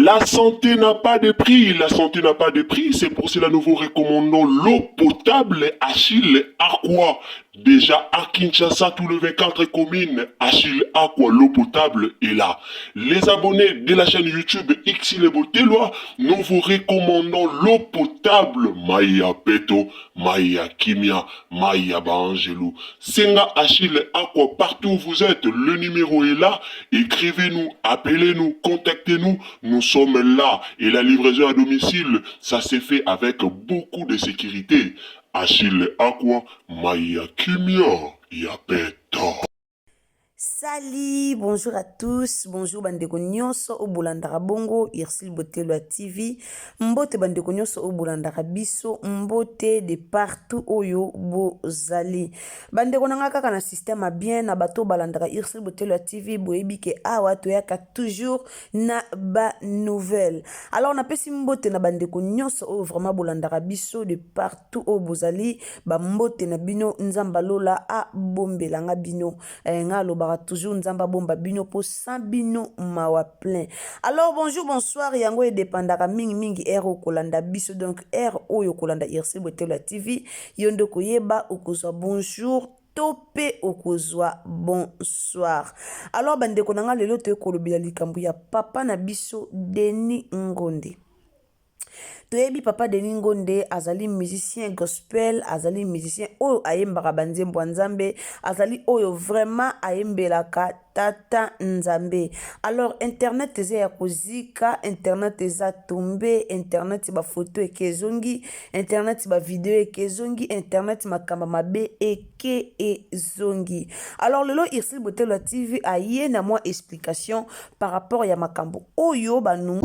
La santé n'a pas de prix, la santé n'a pas de prix, c'est pour cela nous vous recommandons l'eau potable Achille Aqua. Déjà à Kinshasa, tous les 24 communes, Achille Aqua, l'eau potable est là. Les abonnés de la chaîne YouTube Xile Botelwa, nous vous recommandons l'eau potable Maya Peto, Maya Kimia, Maya Baangelou. Senga Achille Aqua, partout où vous êtes, le numéro est là. Écrivez-nous, appelez-nous, contactez-nous. Nous sommes là. Et la livraison à domicile, ça s'est fait avec beaucoup de sécurité. Achille Aqua, Maya Kimia, Yapeto. Salut, bonjour à tous, bonjour bandeko nyonso oyo bolandaka bongo Ursule Botelwa TV, mbote bandeko nyonso oyo bolandaka biso, mbote de partout oyo bozali. Bandeko na nga kaka na système ya bien na bato oyo balandaka Ursule Botelwa TV, boyebi ke awa toyaka toujours na ba nouvelle. Alors napesi mbote na bandeko nyonso oyo vraiment bolandaka biso de partout oyo bozali, ba mbote na bino Nzambe alola abombela nga bino. Eh, nga alobaka toujours Nzambe abomba bino po sans bino mawa plein. Alors bonjour bonsoir, yango edependaka mingi mingi heure okolanda biso, donc heure oyo okolanda Ursule Botelwa TV, yo nde okoyeba okozwa bonjour to mpe okozwa bonsoir. Alors bandeko na nga, lelo toye kolobela likambo ya papa na biso Denis Ngonde. Toyebi papa Denis Ngonde azali musicien gospel, azali musicien oyo ayembaka banzembo ya Nzambe, azali oyo vraiment ayembelaka tata Nzambe. Alors internet eza ya kozika, internet eza tombe, internet bafoto eke ezongi, internet bavideo eke ezongi, internet makambo mabe eke ezongi. Alors lelo Ursule Botelwa TV aye na mwa explication par rapport ya makambo oyo banu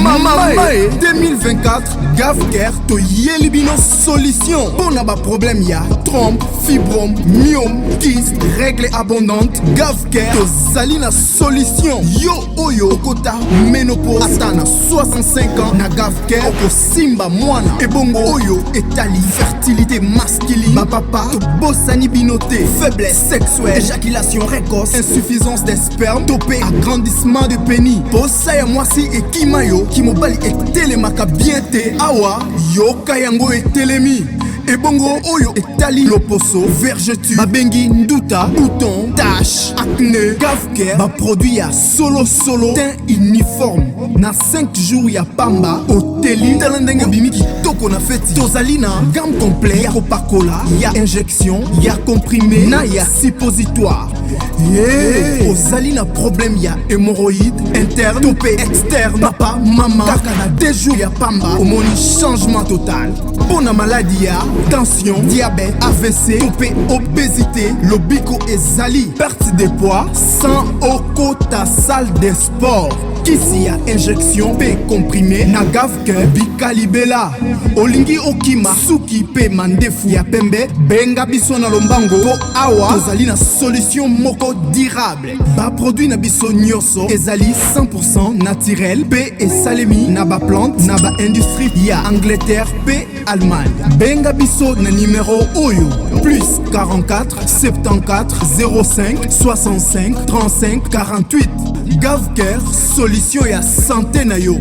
Mama e 2024 Gavcare toyeli bino solution mpo na baproblème ya trompe, fibrome, myome, kyste, règle abondante. Gavcare tozali na solution. Yo oyo okota ménopause ata na 65 ans, na Gavcare okosimba mwana. Ebongo oyo etali fertilité masculine, bapapa tobosani bino te. Faiblesse sexuelle, éjaculation précoce, insuffisance des sperme to mpe agrandissement de pénis, posa ya mwasi ekima yo, kimobali etelemaka bien te, awa yoka yango etelemi. Ebongo oyo etali loposo, vergeture babengi nduta, bouton, tache, acné, Gavcare baproduit ya solosolo, teint uniforme na 5 jours ya pamba oteli, tala ndenge obimi kitoko na feti. Tozali na gamme complet ya kopakola, ya injection, ya comprimé na ya suppositoire. Hey, ozali na problème ya hémorroïde interne to mpe externe, papa mama, kaka na 2 jours ya pamba omoni changement total. Mpo na maladi ya tension, diabète, AVC to mpe obésité, lobiko ezali, perte de poids sans okota salle de sport, kisi ya injection mpe comprimé na Gavcare bikalibela. Olingi okima suki mpe mandefu ya pembe, benga biso na lombango mpo awa tozali na solution moko durable. Baproduit na biso nyonso ezali 100% naturel mpe esalemi na baplante na baindustrie ya Angleterre mpe Allemagne. Benga biso na numero oyo: plus 44 74 05 65 35 48. Gavcare, solution ya santé na yo.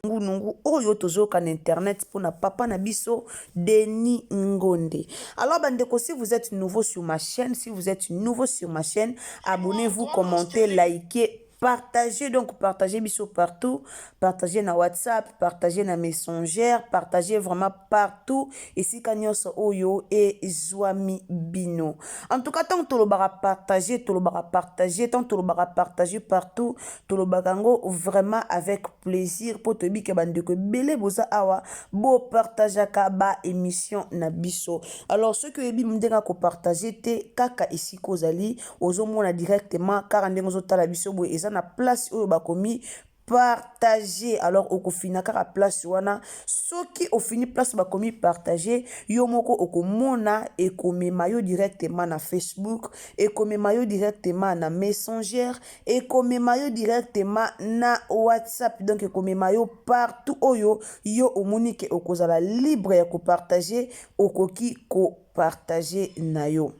Nungu oyo tozoyoka na internet mpona papa na biso Denis Ngonde. Alors bandeko, si vous êtes nouveau sur ma chaîne, si vous êtes nouveau sur ma chaîne, abonnez-vous, commentez, likez, partagez. Donc partagez biso partout, partagez na WhatsApp, partagez na Messenger, partagez vraiment partout esika nyonso oyo ezwami bino. En tout cas, ntango tolobaka partager, tolobaka partager, ntango tolobaka partager partout, tolobaka yango vraiment avec plaisir, mpo toyebi ke bandeko ebele boza awa bopartageaka ba émission na biso. Alors soki oyebi ndenge kopartage te, kaka esika ozali ozomona directement, kaka ndenge ozotala biso boye, eza na place oyo bakomi partager. Alors okofina kaka place wana. Soki ofini place bakomi partager, yo moko okomona ekomema yo directement na Facebook, ekomema yo directement na Messenger, ekomema yo directement na WhatsApp. Donc ekomema yo partout oyo yo omoni ke okozala libre ya kopartage, okoki kopartage na yo.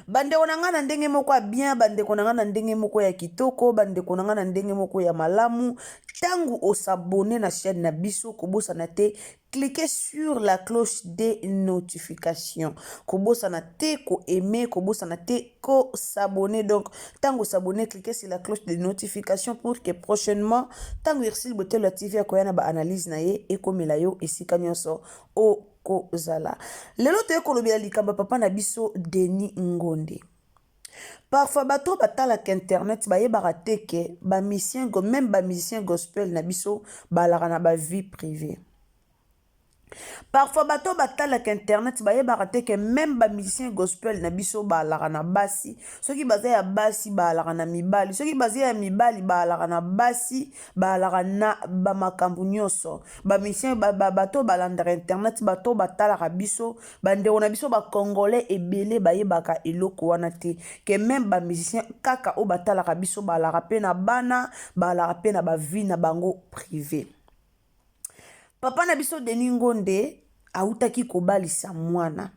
Bandeko na ngai na ndenge moko ya bien, bandeko na ngai na ndenge moko ya kitoko, bandeko na ngai na ndenge moko ya malamu. Ntango osabone na chaîne na biso, kobosana te cliquez sur la cloche de notification. Kobosana te ko aimer, kobosana te ko s'abonner. Donc, ntango osabone, cliquez sur la cloche de notification pour que prochainement, ntango Ursule Botelo ya TV akoya na ba analyse na ye, ekomela yo esika nyonso o kozala. Lelo toye kolobela likambo ya papa na biso Denis Ngonde. Parfois bato oyo batalaka internet bayebaka te ke ba musiciens, meme ba musiciens gospel na biso balaka na ba vie privee. Parfois bato oyo batalaka internet bayebaka te ke meme ba musiciens gospel na biso balaka na basi. Soki baza ya basi balaka na mibali, soki baza ya mibali balaka na basi, balaka na ba makambo nyonso. Ba musiciens ba, ba, bato balandaka internet, bato batalaka biso, bandeko na biso ba congolais ebele bayebaka eloko wana te ke meme ba musiciens kaka oyo batalaka biso balaka pe na bana, balaka pe na ba vie na bango prive. Papa na biso Denis Ngonde awutaki kobalisa mwana.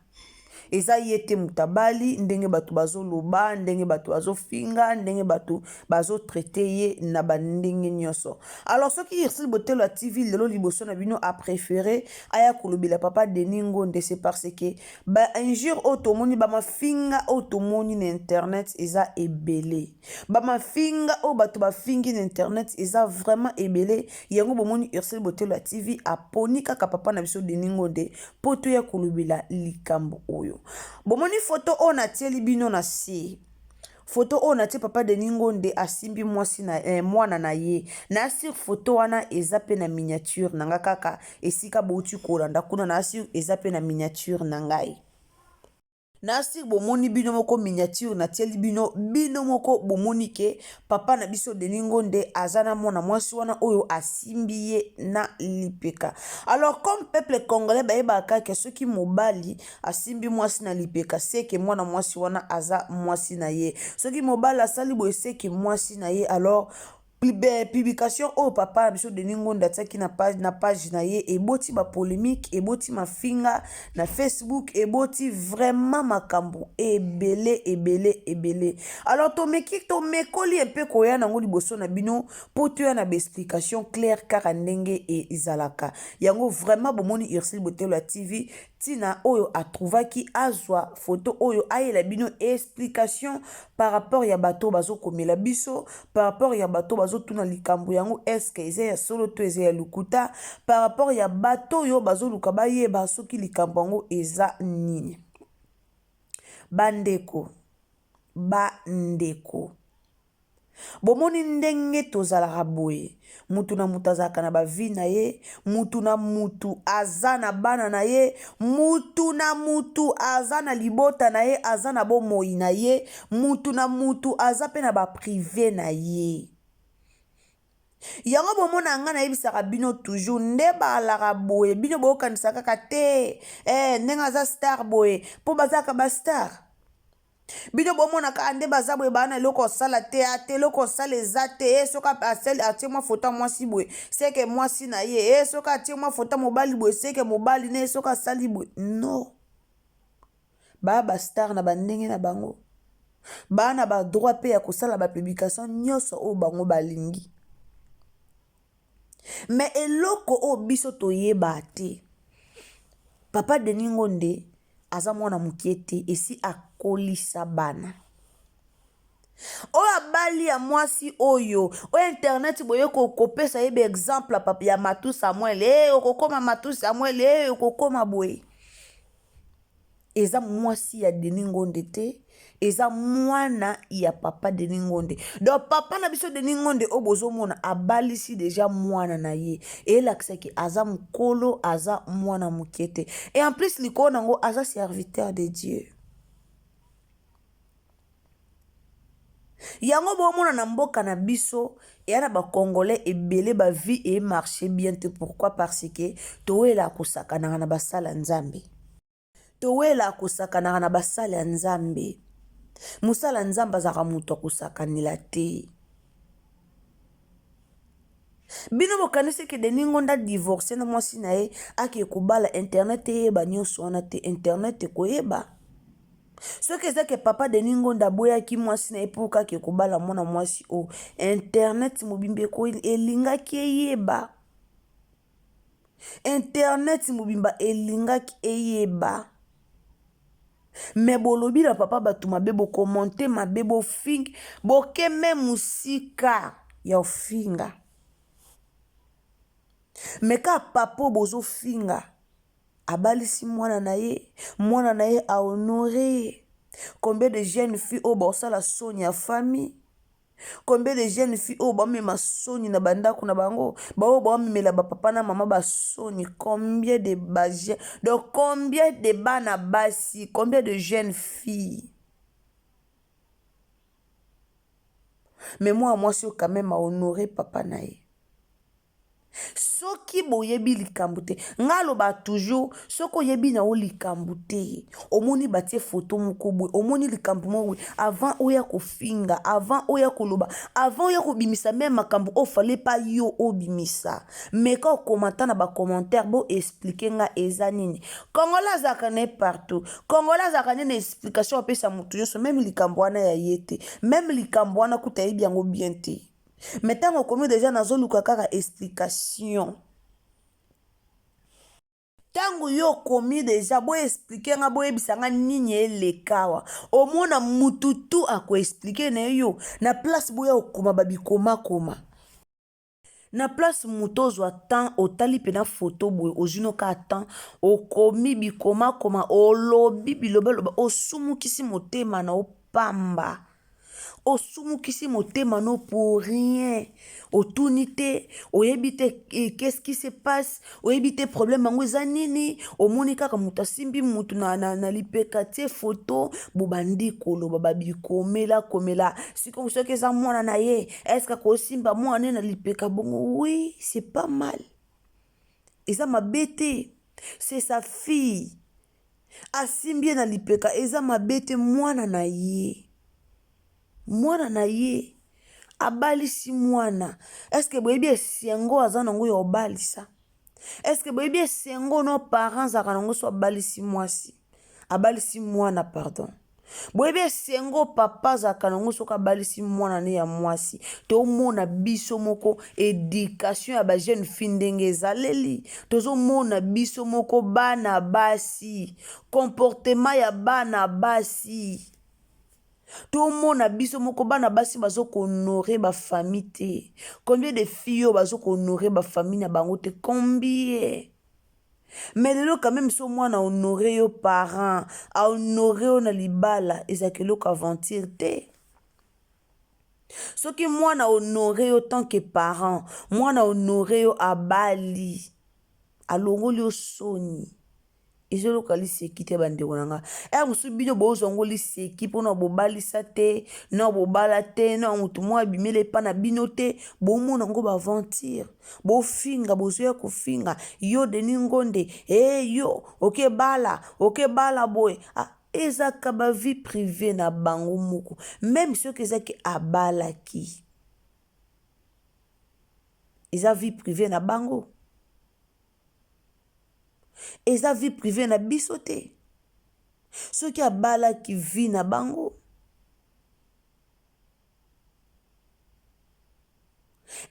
Eza ye te moto abali, ndenge bato bazoloba, ndenge bato bazofinga, ndenge bato bazotraite ye na bandenge nyonso. Alors soki Ursule Botelo ya TV lelo liboso na bino a prefere aya kolobela papa Denis Ngonde, c'est parce que ba injure oyo tomoni, ba mafinga oyo tomoni na internet eza ebele. Ba mafinga oyo bato bafingi na internet eza vraiment ebele. Yango bomoni Ursule Botelo ya TV aponi kaka papa na biso Denis Ngonde mpo toya kolobela likambo oyo. Bomoni foto oyo natieli bino na se. Foto oyo natie papa Denis Ngonde asimbi mwasi na eh, mwana na ye. Na sur foto wana eza pe na miniature na nga kaka esika bouti kolanda kuna na sur eza pe na miniature na ngai. Nasi bomoni bino moko miniature natieli bino, bino moko bomoni ke papa na biso Denis Ngonde aza na mwana mwasi wana oyo asimbi ye na lipeka. Alors comme peuple congolais bayebaka kaka soki mobali asimbi mwasi na lipeka seke mwana mwasi wana aza mwasi na ye, soki mobali asali boye seke mwasi na ye. Alors publication oyo papa na biso Denis Ngonda atiaki na page na page na ye eboti ba polemique, eboti mafinga na Facebook, eboti vraiment makambo ebele ebele ebele. Alors tomeki tomekoli mpe koya nango liboso na bino mpo toya na ba explication claire kaka ndenge ezalaka yango. Vraiment bomoni Ursule Botelo ya TV ntina oyo atrouvaki azwa foto oyo ayela bino explication par rapport ya bato bazokomela biso, par rapport ya bato bazotuna likambo yango eske eza ya solo to eza ya lokuta, par rapport ya bato oyo bazoluka bayeba soki likambo yango eza nini. Bandeko, bandeko, Bomoni ndenge tozalaka boye, mutu na mutu azalaka na ba vie na ye, mutu na mutu aza na bana na ye, mutu na mutu aza na libota na ye, aza na bomoi na ye, mutu na mutu aza pe na ba prive na ye. Yango bomona nga nayebisaka bino toujours nde balaka boye, bino bokanisa kaka te eh, ndenge aza star boye, po bazalaka ba star. Bino bomona kaka nde baza boye, baa na eloko osala te, ate eloko osala eza te. E soki asali atie mwa foto ya mwasi boye seke mwasi na ye, e soki atie mwa foto ya mobali boye seke mobali na ye, soki asali boye no. Baa ba star na bandenge na bango, baa na ba droit mpe ya kosala ba publication nyonso oyo bango balingi. Mais eloko oyo biso toyeba te, papa Denis Ngonde aza mwana mokie te, esi akolisa bana. Oyo abali ya mwasi oyo, oyo internet boye kopesa ye ba exemple ya Matou Samuel, eh okokoma Matou Samuel, eh okokoma boye. Eza mwasi ya Denis Ngonde te, eza mwana ya papa Denis Ngonde. Donc papa na biso Denis Ngonde oyo bozomona abalisi deja mwana na ye, elakisaki aza mokolo, aza mwana moke te. Et en plus likolo nango aza serviteur de Dieu. Yango bomona na mboka na biso eya na ba congolais ebele ba vie e marche bien te. Pourquoi? Parce que towelaka kosakanaka na basali ya Nzambe, towelaka kosakanaka na basali ya Nzambe. Mosali ya Nzambe azalaka moto ya kosakanela te. Bino bokanisi ke Denis Ngonda divorce na mwasi na ye ake kobala, internet eyeba nyonso wana te, internet ekoyeba. Soki eza ke papa Denis Ngonda aboyaki mwasi na ye mpo kaka ekobala mwana mwasi oyo, internet mobimba elingaki eyeba. Internet mobimba elingaki eyeba. Mais bolobi na papa bato mabe, bokommente mabe, bofingi, boke meme mosika ya ofinga. Mais kaka papa oyo bozofinga abalisi mwana na ye, mwana na ye a honore ye. Combien de jeunes filles oyo baosala soni ya famille? Combien de jeunes filles oyo bamema soni na bandako na bango, baoyo bamemela ba papa na mama ba soni? Combien de ba donc combien de bana basi, combien de jeunes filles? Mais mwana mwasi oyo quand même a honore papa na ye. Soki boyebi likambo te, nga aloba toujours, soki oyebi na yo likambo te, omoni batie photo moko boye, omoni likambo moko boye, avant oya kofinga, avant oya koloba, avant oya kobimisa meme makambo oyo fallait pas yo obimisa, meka okomata na ba commentaire bo expliquer nga eza nini. Congolais azalaka na ye partout, Congolais azalaka nde na explication apesa moto nyonso, meme likambo wana ya ye te, meme likambo wana kutu ayebi yango bien te. Mais ntango okomi deja nazoluka kaka explication. Ntango yo okomi deja bo explike nga, boyebisa nga nini eleka awa. Omona mutu tu ako explike na yo na place boya okoma ba bikomakoma. Na place mutu ozwa temps otali pena photo boye ozwi no kaka temps okomi bikomakoma olobi bilobaloba osumukisi motema na yo pamba. Osumukisi motema no pour rien, otuni te, oyebi te qu'est-ce qui se passe, oyebi te problème yango eza nini, omoni kaka moto asimbi moto na, na, na lipeka tie photo, bobandi koloba babikomela komela, sikoyo soki eza mwana na ye, est-ce que akosimba mwana ne na lipeka bongo? Oui, c'est pas mal, eza mabe te, c'est sa fille. Asimbi ye na lipeka eza mabe te mwana na ye mwana na ye abalisi mwana eske boyebi esengo aza nango ya obalisa eske boyebi esengo no parent azalaka nango so abalisi mwasi abalisi mwana pardon boyebi esengo papa azalaka nango soki abalisi mwana ne ya mwasi. Tomona biso moko education ya ba jeune fille ndenge ezaleli, tozomona biso moko bana basi comportement ya bana basi, tomona biso moko bana basi bazo ko honore ba famille te. Combien de filles oyo bazo ko honore ba famille na bango te, combien? Mais lelo quand meme so mwana honore yo parent, a honore yo na libala, ezalaka eloko aventure te. Soki mwana honore yo tant que parent, mwana honore yo abali, alongoli yo soni, eza eloko ya liseki te bandeko na nga. Heure mosusu bino bozwa yango liseki mpona bobalisa te, na bobala te, na motu moko abimeli epa na bino te, bomona yango ba aventure, bofinga, bozoya kofinga yo Denis Ngonde, hey, yo okebala, okebala boye. Ah, ezaka ba vie privée na bango moko, meme soki ezaki abalaki, eza vie privée na bango, eza vie privée na biso te. Soki abalaki vie na bango,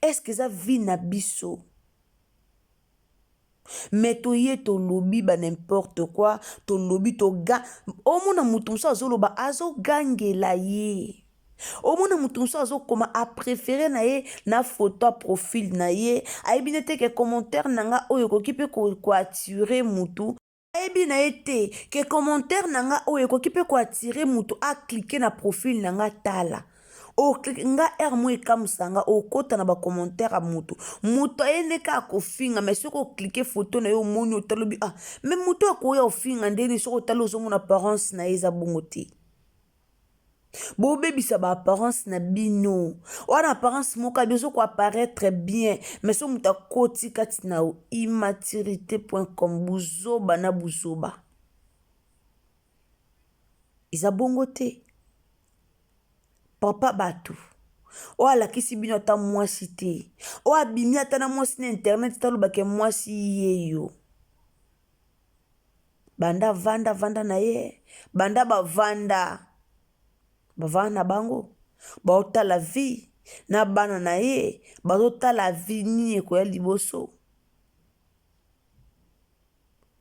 est-ce que eza vie na biso? Mais toye tolobi ba n'importe quoi, tolobi toga, omona moto mosusu azoloba azogangela ye, omona moto mosusu azokoma a préféré na ye na photo ya profil na ye, ayebi nde te ke commentaire na nga oyo ekoki mpe ko attirer motu, ayebi na ye te ke commentaire na nga oyo ekoki mpe ko attirer motu a cliquer na profil na nga tala. Nga heure moko ekamwisa nga, okota na ba commentaire ya motu, motu aye nde kaka kofinga, mais soki oclique photo na ye omoni otali obi ah mais motu akoya ofinga ndeni, soki otali ozomona apparence na ye eza bongo te. Bobebisa ba apparence na bino, wana apparence moko abi ozo ko apparaître bien, mais soki moto akoti kati na yo immaturité point com, buzoba na buzoba, eza bongo te. Papa bato oyo alakisi bino ata mwasi te, oyo abimi ata na mwasi na internet te, alobaka mwasi ye yo. Banda avanda avanda na ye, banda bavanda, bavanda na bango, baotala vie na bana na ye, bazotala vie nini ekoya liboso.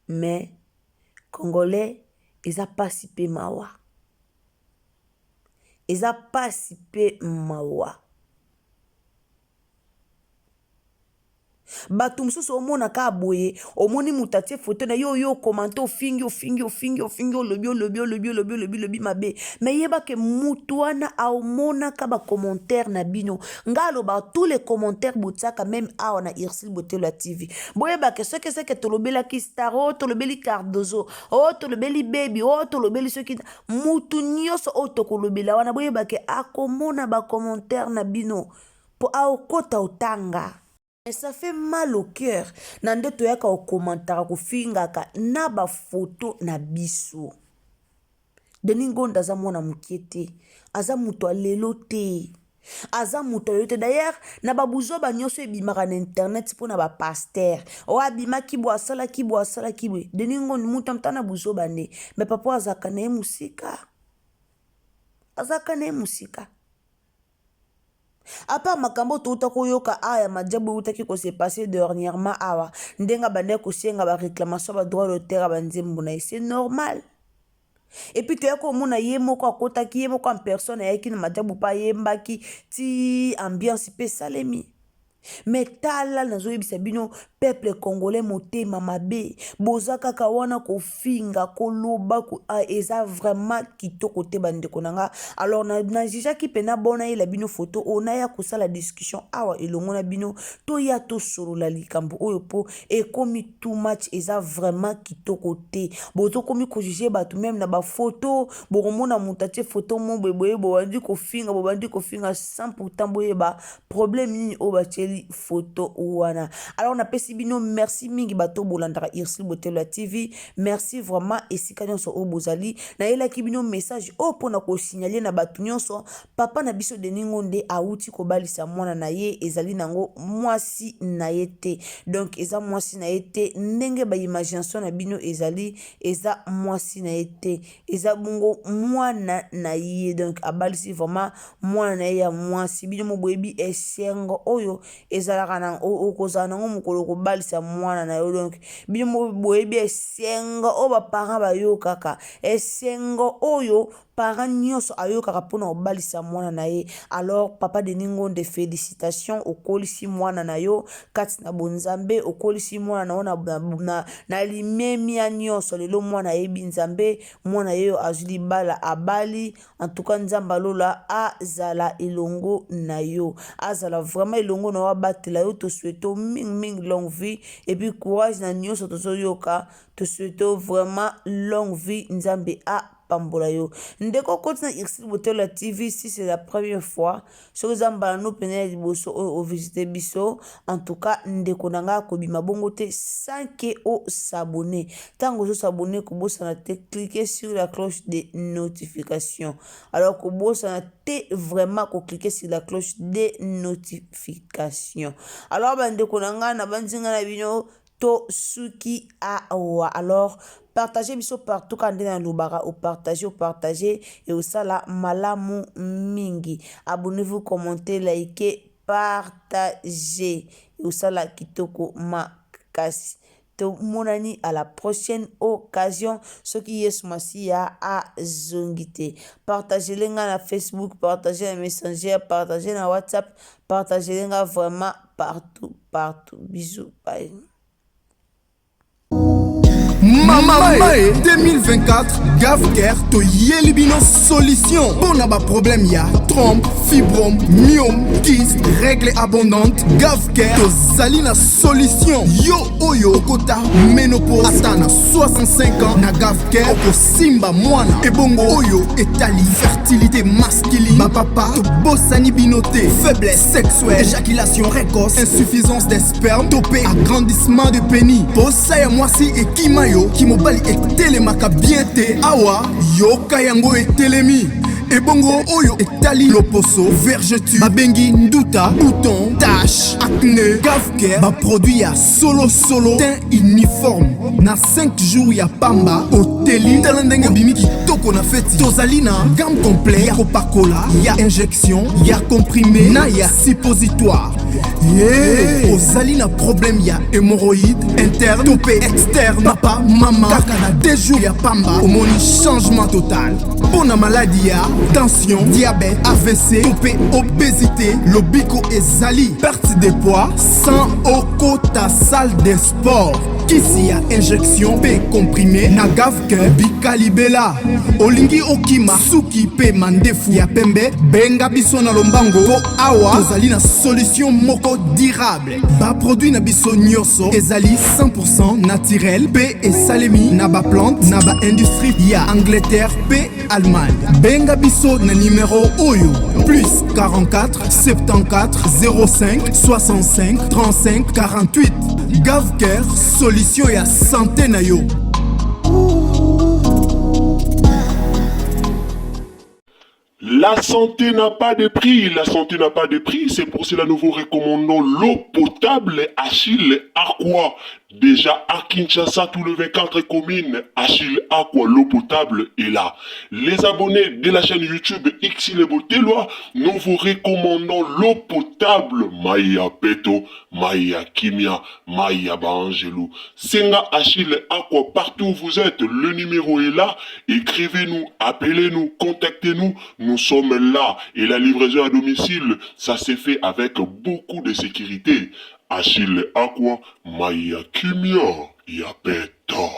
Mais congolais eza pasi pe mawa. Eza pasi pe mawa. Bato mosusu omona kaka boye, omoni moto atie foto na yo, yo okomante, ofingi, ofingi, ofingi, ofingi, olobi, olobi, olobi, olobi, olobi, olobi mabe. Mais yeba ke moto wana aomonaka ba commentaire na bino. Nga alobaka tous les commentaires botiaka meme awa na Ursule Botelo ya TV. Boyeba ke soki eseke tolobelaki star, oh tolobeli Cardozo, oh tolobeli Baby, oh tolobeli soki mutu nyonso oyo tokolobela wana, boyeba ke akomona ba commentaire na bino. Po aokota otanga. Mais ça fait mal au cœur na nde toyaka okomantaka kofingaka na ba photo na biso. Denis Ngonda aza mwana mokie te, aza moto ya lelo te, aza moto ya lelo te. D'ailleurs na ba buzoba nyonso ebimaka na internet mpo na ba pasteur oyo abimaki boye asalaki boye asalaki boye. Denis Ngonda moto ya na buzoba nde, mais papa oyo azalaka na ye mosika, azalaka na ye mosika. À part makambo touta koyoka awa ya majabu eutaki ko se passer dernièrement awa ndenge abandaki kosenga ba réclamation ba droit d'auteur ya banzembo na ye, c'est normal. Et puis toya komona ye moko akotaki ye moko en personne ayaki na majabu mpe ayembaki ti ambiance mpe esalemi. Mais tala nazoyebisa bino peuple congolais motema mabe boza kaka wana kofinga koloba ko, ah, eza vraiment kitoko te bandeko na nga. Alors na, na jugaki mpe na bona yela bino photo oyo naya kosala discussion awa elongo na bino toya tosolola likambo oyo mpo ekomi too much, eza vraiment kitoko te. Bozokomi kojuge bato meme na bafoto, bokomona moto atie photo mo boye boye, bobandi kofinga bobandi kofinga sans pourtant boyeba problème nini oyo batieli photo wana. Alors napesi bino merci mingi bato bolandaka Ursule Botelo ya TV, merci vraiment esika nyonso oyo bozali. Nayelaki bino message oyo mpona kosignale na bato nyonso, papa na biso Denis Ngonde awuti kobalisa mwana na ye, ezali nango mwasi na ye te, donc eza mwasi na ye te ndenge ba imagination na bino ezali, eza mwasi na ye te, eza bongo mwana na ye, donc abalisi vraiment mwana na ye ya mwasi. Bino mo boyebi esengo oyo ezalaka na okozala nango mokolo kobalisa mwana na yo, donc bino mo boyebi esengo oyo ba parents bayokaka, esengo oyo parent nyonso ayokaka mpona kobalisa mwana na ye. Alors papa Denis Ngonde, félicitations, okolisi mwana na yo kati na bonzambe, okolisi mwana na yo na, na, na, na limemia nyonso. Lelo mwana ayebi Nzambe, mwana ye oyo azwi libala abali. En tout cas Nzambe alola azala elongo na yo, azala vraiment elongo na yo, abatela yo. To souhaite mingi mingi longue vie et puis courage na nyonso tozoyoka. To souhaite vraiment longue vie, Nzambe apambola yo. Ndeko okoti na Ursule Botelo ya TV, si c'est la première fois, soki eza mbala no pene ya liboso oyo ovisite biso, en tout cas ndeko na ngai akobima bongo te sans que o s'abonner. Ntango ozo s'abonner, kobosana te cliquer sur la cloche de notification. Alors kobosana te vraiment ko cliquer sur la cloche de notification. Alors bandeko na ngai na banzinga na bino to suki awa. Alors partagez biso partout kaka nde nalobaka, opartage opartage et osala malamu mingi. Abonnez-vous, commentez, likez, partagez et osala kitoko makasi. Tomonani à la prochaine occasion soki Yesu Masiya azongi te. Partagez nga na Facebook, partagez na Messenger, partagez na WhatsApp, partagez nga vraiment partout partout. Bisous, bye. Mama 2024 Gafker toyeli bino solution mpona baproblème ya trompe, fibrome, myome, kyste, règle abondante. Gafker tozali na solution. Yo oyo okota ménopause ata na 65 ans, na Gafker okosimba mwana. Ebongo oyo etali fertilité masculine, bapapa tobosani bino te. Faiblesse sexuelle, éjaculation précoce, insuffisance des sperme to mpe agrandissement de pénis, posa ya mwasi ekima yo, kimobali etelemaka bien te, awa yoka yango etelemi. Ebongo oyo etali loposo, vergeture babengi nduta, bouton, tache, acné, Gafker baproduit ya solo solo, teint uniforme. Na 5 jours ya pamba, oteli, tala ndenge obimi kitoko na feti. Tozali na gamme complet ya kopakola, ya injection, ya comprimé na ya suppositoire. Ye ozali na problème ya hémorroïde interne to mpe externe, papa, mama, kaka na 2 jours ya pamba omoni changement total. Mpo na maladi ya tension, diabète, AVC to mpe obésité, lobiko ezali. Perte de poids sans okota salle de sport, kisi ya injection mpe comprimé na Gavcare bikalibela. Olingi okima suki mpe mandefu ya pembe, benga biso na lombango mpo awa tozali na solution moko durable. Baproduit na biso nyonso ezali 100 naturel mpe esalemi na baplante na baindustrie ya Angleterre mpe Allemagne. Benga biso na numero oyo: plus 44 74 05 65 35 48. Gavcare, solution ya santé na yo. La santé n'a pas de prix, la santé n'a pas de prix, c'est pour cela nous vous recommandons l'eau potable Achille Aqua. Déjà à Kinshasa, tout le 24 communes, Achille Aqua, l'eau potable est là. Les abonnés de la chaîne YouTube Xile Botelwa, nous vous recommandons l'eau potable Maya Peto, Maya Kimia, Maya Baangelou. Senga Achille Aqua, partout où vous êtes, le numéro est là. Écrivez-nous, appelez-nous, contactez-nous. Nous sommes là. Et la livraison à domicile, ça s'est fait avec beaucoup de sécurité. Achille Aqua, Maya Kimia, Yapeto.